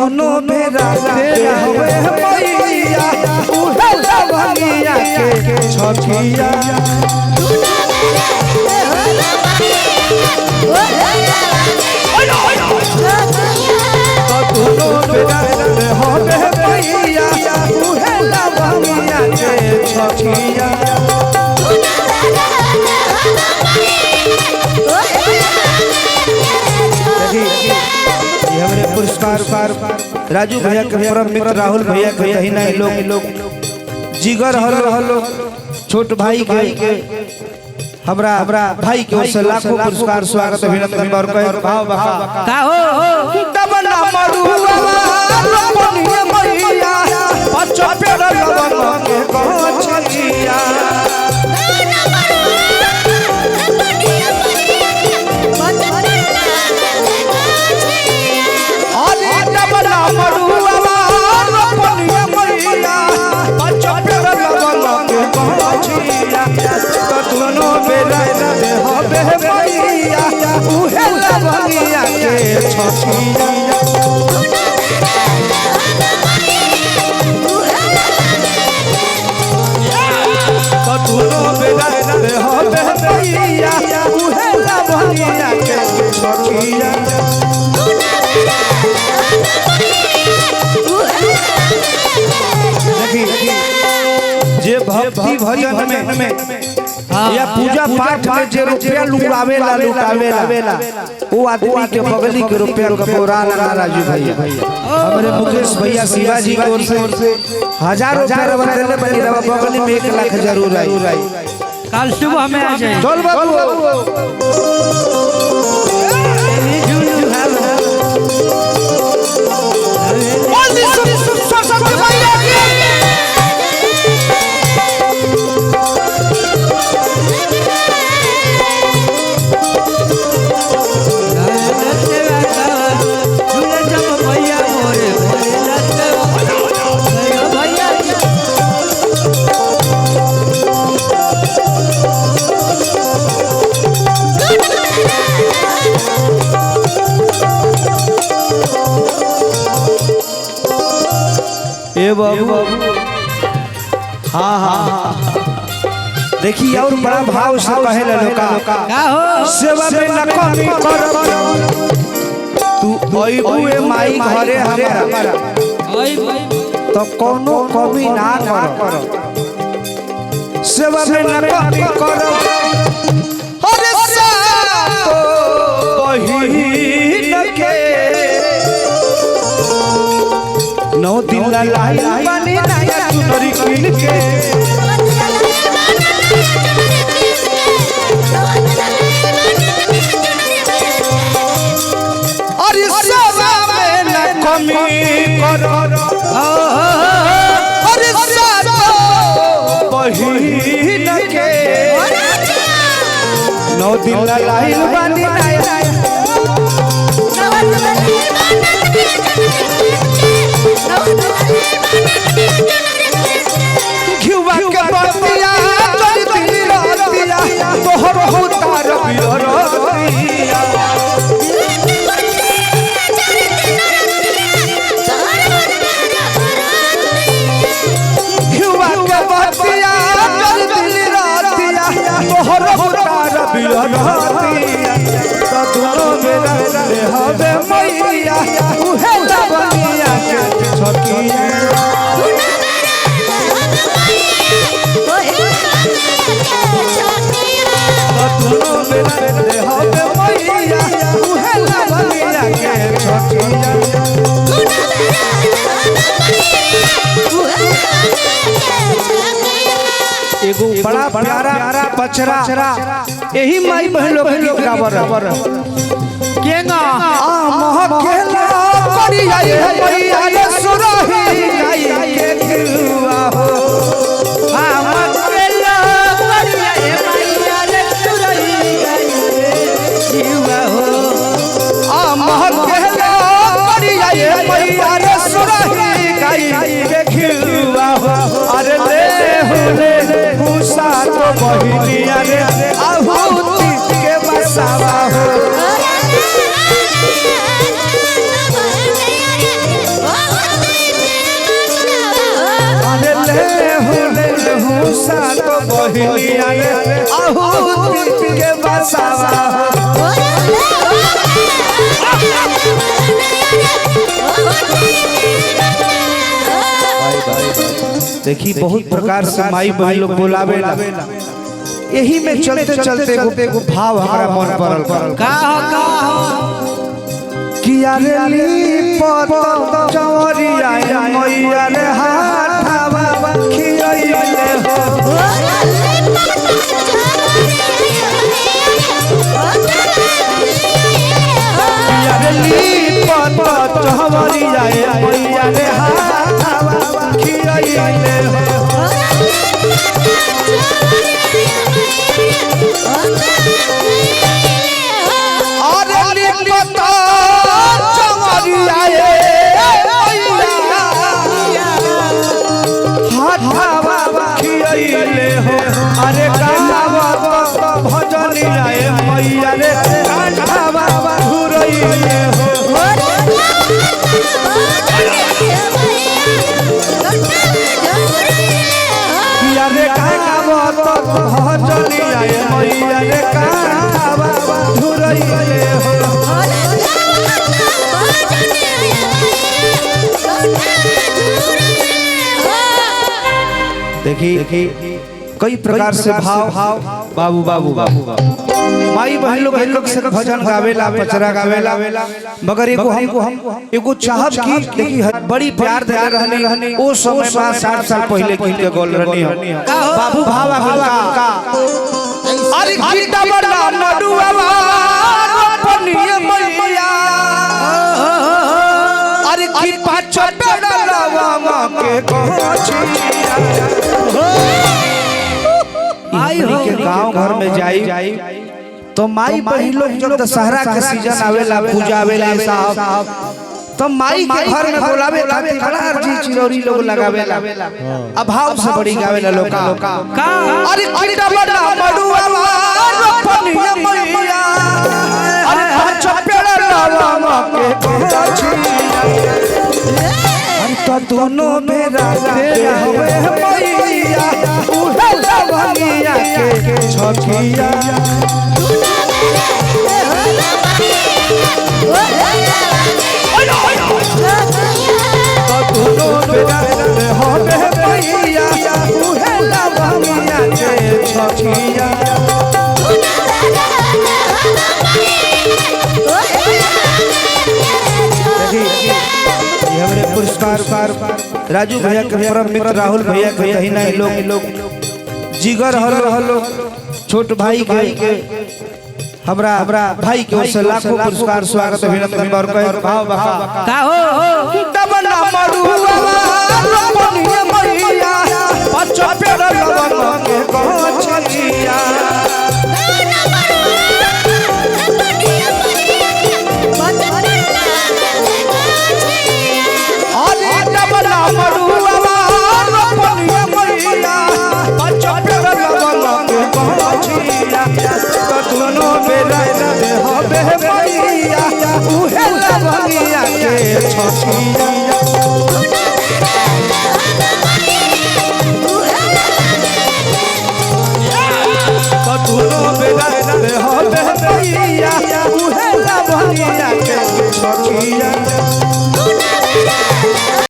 दोनों बेरा हवे मैया उहे लवंगिया के छठिया। तो दोनों बेरा हवे मैया उहे लवंगिया के छठिया। ये हमारे पुरस्कार राजू भैया के परम मित्र राहुल भैया के कहीं ना लोग जिगर हलो छोट भाई के हमरा हमरा भाई के ओर से लाखों पुरस्कार स्वागत अभिनंदन और कहे भाव बका का हो दबना मरुआ रोपनिया मैया पाँच पेड़ लवंग के गछिया। अरे दबना मरुआ रोपनिया मैया पाँच पेड़ लवंग के गछिया। तो दोनों बेरा हवे मैया उहे लवंगिया के छठिया। तो दोनों बेरा हवे मैया उहे लवंगिया के छठिया। देखी जे भक्ति भजन में या पूजा पाठ में जे रुपया लुटावेला लुटावेला वो आदमी के बगली के रुपया कपोरा ना राजू भैया। हमारे मुकेश भैया शिवाजी की ओर से हजारों रुपया रवा देले बनी रवा बगली में 1 लाख जरूर आई। कल सुबह में आ जाए। चल बाबू ए बाबू हाँ हाँ देखिए और बड़ा भाव से कहे लोका का हो सेवा में न कमी कर तू अइबू माई घरे हमारा तो कोनो कमी ना कर। सेवा में न कमी कर अरे सातो बहिन के 9 दिन लाई बनी नया चुनरी किन के। अरे सेवा में न कमी कर अरे सातो बहिन के 9 दिन लाई बनी नया घिवा के बतिया चल दिन रतिया तोहर होता रबिया। घिवा के बतिया चल दिन रतिया तोहर होता रबिया। तो दोनों बेरा हवे मैया उहे लवंगिया के छठिया। तो दोनों बेरा हवे मैया उहे लवंगिया के छठिया। एगो बड़ा प्यारा पचरा यही माई बहन लोग गीत गावर केंगा आ महकेला करिया ये मैया रे सुरही गाई के घिउआ हो। आ महकेला करिया ये मैया रे सुरही गाई के घिउआ हो। आ महकेला करिया ये मैया रे सुरही गाई के घिउआ हो। अरे ले हुले भूसा तो बहिनिया रे आहूती के बसावा हो। Oh, सात बहिनिया रे आहुति के बसावा हो। देखी बहुत प्रकार से माई बहन लोग बोलावेला। यही में चलते चलते एगो भाव हमारा मन पड़ल का हो का हो किया रे लीपत चवरिया मैया रे हाथावा खियैले हो। किया रे लीपत चवरिया मैया रे हाथावा खियैले हो। अरे लीपत चवरिया मैया हाथावा खियैले हो। अरे गावत भजनिया मैया रे कांठावा घुरैले हो। किया रे गावत भजनिया मैया रे कांठावा घुरैले हो। देखी कई प्रकार से भाव बाबू बाबू बाबू माई बहन लोग लोग से भजन गावेला पचरा गावेला, मगर एगो हम एगो चाहत की देखी बड़ी प्यार दे रहनी ओ समय में 60 साल पहले गीत के गोल रहनी हम बाबू भाव आगल का। अरे गीता बड़ा नडुआ रोपनिया मैया अरे की पाँच पेड़ा लवा के गोछिया। आई हो के गांव घर में जाई तो माई बहन लोग जब दशहरा के सीजन आवेला पूजा आवेला साहब तो माई के घर में बोलावे खातिर बड़ा अर्जी चिरौरी लोग लगावेला अभाव से बड़ी गावेला लोग का अरे कीटा बड़ा मडुआ रोपनिया मैया अरे पाँच पेड़ा लवा के गोछिया। अरे तो दोनों बेरा के हवे मैया उहे लवनिया के छठिया। तो दोनों बेरा के हवे मैया उहे लवनिया के छठिया। देखी ये हमारे पुरस्कार राजू भैया के परम मित्र राहुल भैया के कहीं ना लोग जिगर हलो हलो छोट भाई के हमरा हमरा भाई के ओर से लाखों पुरस्कार स्वागत अभिनंदन और कहे भाव बखा का हो दबना मरुआ रोपनिया मैया पाँच पेड़